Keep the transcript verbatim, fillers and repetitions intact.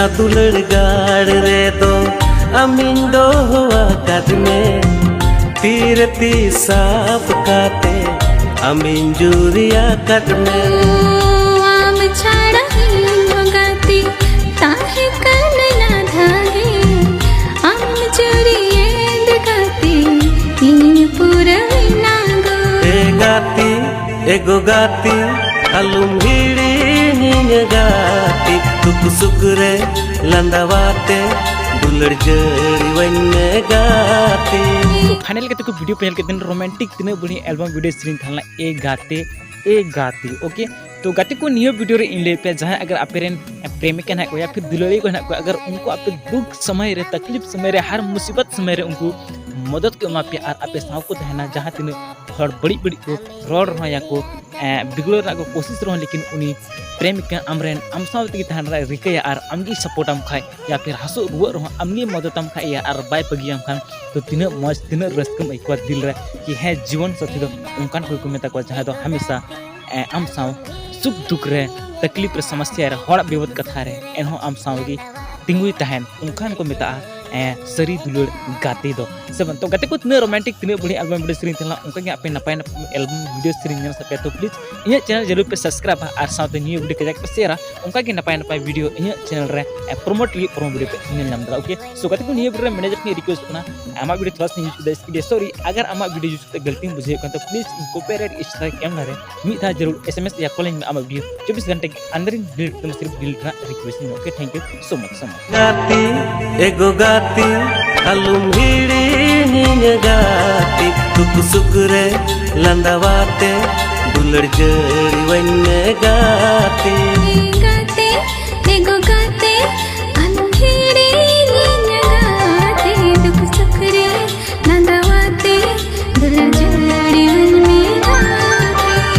ᱟᱫᱩᱞᱟᱹᱲ ᱜᱟᱲ ᱨᱮᱫᱚ ᱟᱢᱤᱧ ᱫᱚᱦᱚ ᱟᱠᱟᱫ ᱢᱮ, ᱛᱤᱨᱮ ᱛᱤ ᱥᱟᱵ ᱠᱟᱛᱮ ᱟᱢᱤᱧ ᱡᱩᱨᱤ ᱟᱠᱟᱫ ᱢᱮ᱾ ᱟᱢ ᱪᱷᱟᱲᱟ ᱤᱧ ᱦᱚᱸ ᱜᱟᱛᱮ ᱛᱟᱦᱮᱸ ᱠᱟᱱᱟ ᱞᱟᱫᱷᱟ ᱜᱮ, ᱟᱢ ᱡᱩᱨᱤᱭᱮᱱ ᱜᱟᱛᱮ ᱤᱧ ᱯᱩᱨᱟᱹᱣᱮᱱᱟ ᱜᱚ᱾ ᱮ ᱜᱟᱛᱮ, ᱮ ᱜᱚ ᱜᱟᱛᱮ, ᱟᱞᱚᱢ ᱦᱤᱲᱤᱧᱤᱧ ᱜᱟᱛᱮ, ᱫᱩᱠ ᱥᱩᱠ ᱨᱮ ᱞᱟᱸᱫᱟᱣᱟᱛᱮ ᱫᱩᱞᱟᱹᱲ ᱡᱟᱹᱲᱤᱣᱟᱹᱧ ᱢᱮ ᱜᱟᱛᱮ᱾ ᱯᱷᱟᱭᱱᱟᱞ ᱠᱟᱛᱮ ᱠᱚ ᱵᱷᱤᱰᱤᱭᱳ ᱯᱮ ᱧᱮᱞ ᱠᱮᱫ ᱫᱤᱱ ᱨᱳᱢᱟᱱᱴᱤᱠ ᱛᱤᱱᱟᱹᱜ ᱵᱟᱹᱲᱤᱡ ᱮᱞᱵᱟᱢ ᱵᱷᱤᱰᱤᱭᱳ ᱥᱮᱨᱮᱧ ᱛᱟᱦᱮᱸ ᱞᱮᱱᱟ, ᱮ ᱜᱟᱛᱮ, ᱮ ᱜᱟᱛᱮ᱾ ᱳᱠᱮ, ᱛᱚ ᱜᱟᱛᱮ ᱠᱚ, ᱱᱤᱭᱟᱹ ᱵᱷᱤᱰᱤᱭᱳ ᱨᱮ ᱤᱧ ᱞᱟᱹᱭ ᱯᱮᱭᱟ, ᱡᱟᱦᱟᱸᱭ ᱟᱜᱟᱨ ᱟᱯᱮ ᱨᱮᱱ ᱯᱨᱮᱢᱤᱠᱟ ᱦᱮᱱᱟᱜ ᱠᱚᱣᱟ ᱭᱟ ᱯᱷᱤᱨ ᱫᱩᱞᱟᱹᱲᱤᱭᱟᱹ ᱠᱚ ᱦᱮᱱᱟᱜ ᱠᱚᱣᱟ, ᱟᱜᱟᱨ ᱩᱱᱠᱩ ᱟᱯᱮ ᱫᱩᱠ ᱥᱚᱢᱚᱭ ᱨᱮ, ᱛᱟᱠᱞᱤᱯ ᱥᱚᱢᱚᱭ ᱨᱮ, ᱦᱟᱨ ᱢᱩᱥᱤᱵᱚᱛ ᱥᱚᱢᱚᱭ ᱨᱮ ᱩᱱᱠᱩ ᱢᱚᱫᱚᱫ ᱠᱚ ᱮᱢᱟ ᱯᱮᱭᱟ ᱟᱨ ᱟᱯᱮ ᱥᱟᱶ ᱠᱚ ᱛᱟᱦᱮᱱᱟ, ᱡᱟᱦᱟᱸ ᱛᱤᱱᱟᱹᱜ ᱦᱚᱲ ᱵᱟᱹᱲᱤᱡ ᱵᱟᱹᱲᱤᱡ ᱠᱚ ᱨᱚᱲ ᱨᱮᱦᱚᱸ ᱭᱟ ᱠᱚ, ᱮᱸ, ᱵᱤᱜᱽᱲᱟᱹᱣ ᱨᱮᱱᱟᱜ ᱠᱚ ᱠᱳᱥᱤᱥ ᱨᱮᱦᱚᱸ, ᱞᱮᱠᱤᱱ ᱩᱱᱤ ᱯᱨᱮᱢᱤᱠᱟ ᱟᱢᱨᱮᱱ, ᱟᱢ ᱥᱟᱶ ᱛᱮᱜᱮ ᱛᱟᱦᱮᱱ ᱨᱮᱱᱟᱜ ᱨᱤᱠᱟᱹᱭᱟ ᱟᱨ ᱟᱢᱜᱮ ᱥᱟᱯᱳᱨᱴ ᱟᱢ ᱠᱷᱟᱡ ᱭᱟ ᱯᱷᱤᱨ ᱦᱟᱹᱥᱩᱜ ᱨᱩᱣᱟᱹᱜ ᱨᱮᱦᱚᱸ ᱟᱢᱜᱮ ᱢᱚᱫᱚᱫ ᱟᱢ ᱠᱷᱟᱡ ᱭᱟ ᱟᱨ ᱵᱟᱭ ᱵᱟᱹᱜᱤᱭᱟᱢ ᱠᱷᱟᱱ, ᱛᱚ ᱛᱤᱱᱟᱹᱜ ᱢᱚᱡᱽ, ᱛᱤᱱᱟᱹᱜ ᱨᱟᱹᱥᱠᱟᱹᱢ ᱟᱹᱭᱠᱟᱹᱣᱟ ᱫᱤᱞ ᱨᱮ ᱠᱤ ᱦᱮᱸ, ᱡᱤᱵᱚᱱ ᱥᱟᱛᱷᱤ ᱫᱚ ᱚᱱᱠᱟᱱ ᱠᱚ ᱠᱚ ᱢᱮᱛᱟ ᱠᱚᱣᱟ ᱡᱟᱦᱟᱸᱭ ᱫᱚ ᱦᱟᱢᱮᱥᱟ, ᱮᱸ, ᱟᱢ ᱥᱟᱶ ᱥᱩᱠ ᱫᱩᱠ ᱨᱮ, ᱛᱟᱠᱞᱤᱯ ᱨᱮ, ᱥᱚᱢᱚᱥᱥᱟ ᱨᱮ, ᱦᱚᱲᱟᱜ ᱵᱤᱯᱚᱫ ᱠᱟᱛᱷᱟ ᱨᱮ, ᱮᱱᱦᱚᱸ ᱟᱢ ᱥᱟᱶ ᱜᱮ ᱛᱤᱸᱜᱩᱭ ᱛᱟᱦᱮᱱ, ᱚᱱᱠᱟᱱ ᱠᱚ ᱢᱮᱛᱟᱜᱼᱟ, ᱮᱸ, ᱥᱟᱹᱨᱤ ᱫᱩᱞᱟᱹᱲ ᱜᱟᱛᱮ ᱫᱚ᱾ ᱥᱮ ᱵᱟᱝ? ᱛᱚ ᱜᱟᱛᱮ ᱠᱚ, ᱛᱤᱱᱟᱹᱜ ᱨᱳᱢᱟᱱᱴᱤᱠ, ᱛᱤᱱᱟᱹᱜ ᱵᱟᱹᱲᱤᱡ ᱮᱞᱵᱟᱢ ᱵᱷᱤᱰᱤᱭᱳ ᱥᱮᱨᱮᱧ ᱛᱟᱦᱮᱸ ᱞᱮᱱᱟ, ᱚᱱᱠᱟ ᱜᱮ ᱟᱯᱮ ᱱᱟᱯᱟᱭ ᱱᱟᱯᱟᱭ ᱮᱞᱵᱟᱢ ᱵᱷᱤᱰᱤᱭᱳ ᱥᱮᱨᱮᱧ ᱧᱮᱞ ᱥᱟᱱᱟ ᱯᱮᱭᱟ, ᱛᱚ ᱯᱞᱤᱡᱽ ᱤᱧᱟᱹᱜ ᱪᱮᱱᱮᱞ ᱡᱟᱹᱨᱩᱲ ᱯᱮ ᱥᱟᱵᱥᱠᱨᱟᱭᱤᱵᱟ ᱟᱨ ᱥᱟᱶᱛᱮ ᱱᱤᱭᱟᱹ ᱵᱷᱤᱰᱤᱭᱳ ᱠᱟᱡᱟᱠ ᱯᱮ ᱥᱮᱭᱟᱨᱟ᱾ ᱚᱱᱠᱟ ᱜᱮ ᱱᱟᱯᱟᱭ ᱱᱟᱯᱟᱭ ᱵᱷᱤᱰᱤᱭᱳ ᱤᱧᱟᱹᱜ ᱪᱮᱱᱮᱞ ᱨᱮ, ᱮ, ᱯᱨᱳᱢᱳᱴ ᱞᱟᱹᱜᱤᱫ ᱯᱨᱳᱢᱳ ᱵᱷᱤᱰᱤᱭᱳ ᱯᱮ ᱧᱮᱞ ᱧᱟᱢ ᱫᱟᱲᱮᱭᱟᱜᱼᱟ᱾ ᱳᱠᱮ, ᱥᱳ ᱜᱟᱛᱮ ᱠᱚ, ᱱᱤᱭᱟᱹ ᱵᱷᱤᱰᱤᱭᱳ ᱨᱮ ᱢᱮᱱᱮᱡᱟᱨ ᱴᱷᱮᱱ ᱨᱤᱠᱩᱭᱮᱥᱴ ᱠᱟᱱᱟ, ᱟᱢᱟᱜ ᱵᱷᱤᱰᱤᱭᱳ ᱛᱷᱚᱲᱟ ᱥᱟ ᱤᱧ ᱡᱩᱛ ᱫᱟ, ᱥᱚᱨᱤ, ᱟᱜᱟᱨ ᱟᱢᱟᱜ ᱵᱷᱤᱰᱤᱭᱳ ᱡᱩᱛ ᱛᱮ ᱜᱟᱹᱞᱛᱤᱧ ᱵᱩᱡᱷᱟᱹᱣ ᱠᱟᱱ ᱛᱟᱢ, ᱯᱞᱤᱡᱽ ᱤᱧ ᱠᱚᱯᱤᱨᱟᱭᱤᱴ ᱥᱴᱨᱟᱭᱤᱠ ᱮᱢ ᱞᱟᱦᱟᱨᱮ ᱢᱤᱫ ᱫᱷᱟᱣ ᱡᱟᱹᱨᱩᱲ ᱮᱥ ᱮᱢ ᱮᱥ ᱭᱟ ᱠᱚᱞ ᱟᱹᱧ ᱢᱮ ᱟᱢᱟᱜ ᱵᱷᱤᱰᱤᱭᱳ ᱪᱚᱵᱵᱤᱥ ᱜᱷᱚᱱᱴᱟ ᱠᱮ ᱟᱱᱫᱟᱨ ᱤᱧ ᱰᱤᱞᱤᱴ ᱠᱟᱛᱟᱢᱟ, ᱥᱤᱨᱯ ᱰᱤᱞᱤᱴ ᱨᱮᱱᱟᱜ ᱨᱤᱠᱩᱭᱮᱥᱴ ᱤᱧ ᱢᱮ᱾ ᱳᱠᱮ, ᱛᱷᱮᱝᱠ ᱭᱩ ᱥᱳ ᱢᱟᱪ, ᱥᱳ ᱢᱟᱪ᱾ ᱜᱟᱛᱮ, ᱮ ᱜᱚ ᱜᱟᱛᱮ, ᱟᱞᱚᱢ ᱦᱤᱲᱤᱧᱤᱧ ᱜᱟᱛᱮ, ᱫᱩᱠ ᱥᱩᱠ ᱨᱮ ᱞᱟᱸᱫᱟᱣᱟᱛᱮ ᱫᱩᱞᱟᱹᱲ ᱡᱟᱹᱲᱤᱣᱟᱹᱧ ᱢᱮ ᱜᱟᱛᱮ᱾